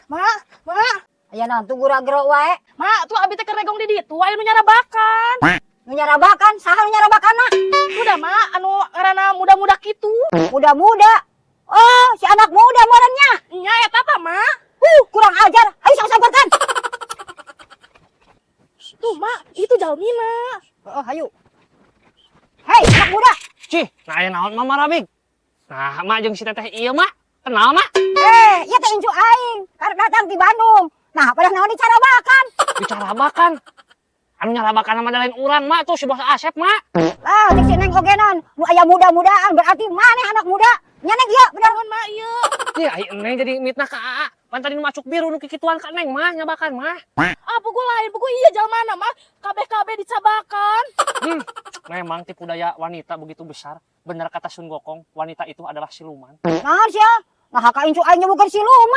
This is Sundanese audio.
Mak, mak. Aya naon tuh gura-gero wae? Mak, tuh abi teh keur negong di ditu aya nu nyarabakan. Nu nyarabakan, saha nu nyarabakanna? Udah, mak, anu ngaranna muda-muda kitu. Muda-muda. Oh, si anak muda meureun nya. Nya eta tah, mak. Kurang ajar. Ayo sok samperkan. Tuh, mak, itu jalmina. Oh, ayo. Hei, anak muda. Cih, nah aya naon Mama Rabig? Nah, mak jeung si teteh ieu, mak. Kenal, mak? Eh, ieu teh incu aing. Karek datang di Bandung. Nah, pada naon dicarabakan? Dicarabakan. Anu nyarabakan sama lain urang, mak, tuh si bos Asep, mak. Lah, cek si Neng ogenan. Nu aya muda-mudaan berarti maneh anak muda. Nya, Neng, ieu bener. Naon, mak, ieu? Iya, ai Neng jadi mitnah ka Aa. Pan tadi nu masuk biru nu kikituan ka Neng mah nyabakan mah. Ah, puguh lain, puguh iya jalmana, mak. Kabeh-kabeh dicabakan. Memang tipu daya wanita begitu besar. Benar kata Sun Gokong, wanita itu adalah siluman. Naon sia? Nah, ka incu aing bukan siluman.